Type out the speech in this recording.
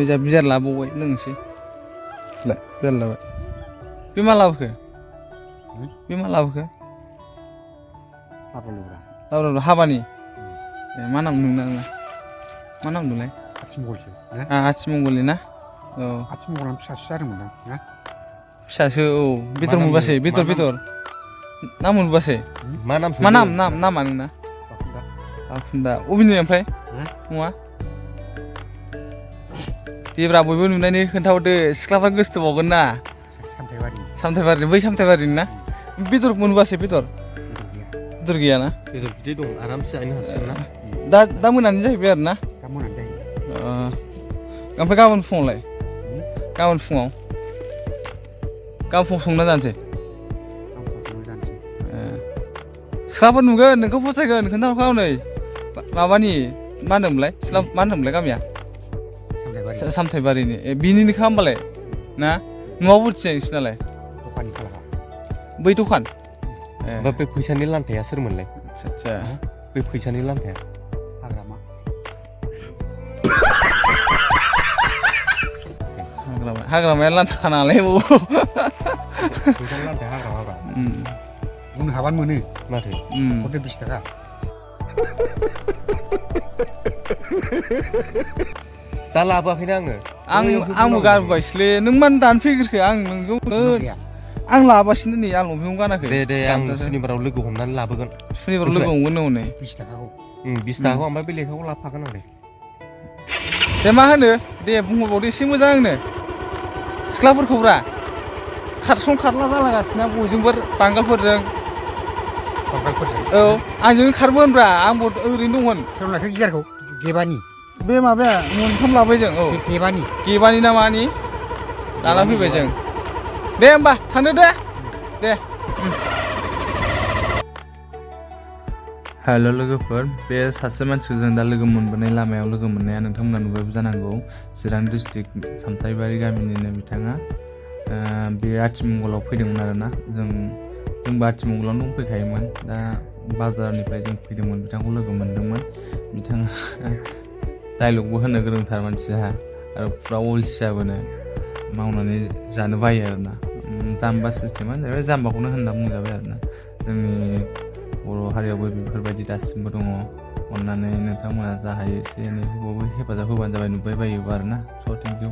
जा बिजार लाबावबाय लोंनोसै बिजार लाबाय बे मा लाबोखो बे मा लाबोखो लाब्रा हाबानि मा नाम नोंना मा नाम दंलाय आथिमंगलनि ना औ आथिमंगलानो फिसासो जादोंमोन ना फिसासो औ बेदर मोनबासो बेदर ना मोनबासो मा नामा नोंना बाखुन्दा अबेनि ओमफ्राय नङा देब्रा बयबो नुनायनि खोन्थाहरदो सिख्लाफ्रा गोसोथोबावगोन ना सामथाइबारिनि बै सामथाइबारिनि ना बेदर मोनबासो बेदर गैयाना बेदर बिदै दं आरामसे जानो हासिगोन ना दा मोनानि जाहैबाय आरो ना दा मोनानि जाहैबाय ओमफ्राय गाबोन फुङावलाय गाबोन फुङाव संना जानोसै सिख्लाफोर नुगोन नोंखौ फसायगोन खोन्थाहरखा हनै माबानि मा होनोमोनलाय गामिया सामथाइबारिनि बिनिनोखा होमबालाय ना न'आव बोरथिया नोंसिनालाय बै दखान बे फैसानि लान्थाया सोरमोनलाय आच्छा बे फैसानि लान्थाया हाग्रामाया लान्थाखा नालाय फैसानि लान्थाया हाग्रामा बुंनो हाबानो मोनो माथो हरदो 20 थाखा दा लाबोआखैना आंबो गारबोबायसोलै नों मानो दानो फैग्रोखो आं नोंखौ आं लाबासिनो नै आं लंपेन्टखौ गानाखै दे आं सुनिबाराव लोगो हमनानै लाबोगोन सुनिबाराव लोगो हमगोन हनै 20 थाखाखौ 20 थाखाखौ ओमफ्राय बे लेखाखौ लाबोफागोन आं दे मा होनो दे बुंहरबावदो एसे मोजां आंनो सिख्लाफोरखौब्रा खारसन खारला जालागासिनो बयजोंबो बांगालफोरजों औ आंजों खारबोनब्रा आंबो ओरैनो दंमोन लाखो गियारखौ गेबानि बे माबाया मोनथाम लाबाय जों औ गेबानि ना मानि लाना फैबाय जों दे होमबा थांदो दे हेल' लोगोफोर बे सासे मानसिखौ जों दा लोगो मोनबोनाय लामायाव लोगो मोननाया नोंथांमोना नुबायबो जानांगौ चिरां डिस्ट्रिक्ट सामथाइबारि गामिनिनो बिथाङा बे आथिमंगलाव फैदोंमोन आरोना जोंबो आथिमंगलावनो दंफैखायोमोन दा बाजारनिफ्राय जों फैदोंमोन बिथांखौ लोगो मोनदोंमोन बिथाङा डायलगबो होनो गोरोंथार मानसिया आरो फुरा अलसियाबोनो मावनानै जानो बायो आरोना जाम्बा सिस्टेमानो जाहैबाय जाम्बाखौनो होनना बुंजाबाय आरोना जोंनि बर' हारियावबो बेफोरबायदि दासिमबो दङ अननानै नोंथांमोना जा हायो एसे एनै हेफाजाब होबानो जाबाय नुबाय बायोबा आरोना स' थेंक इउ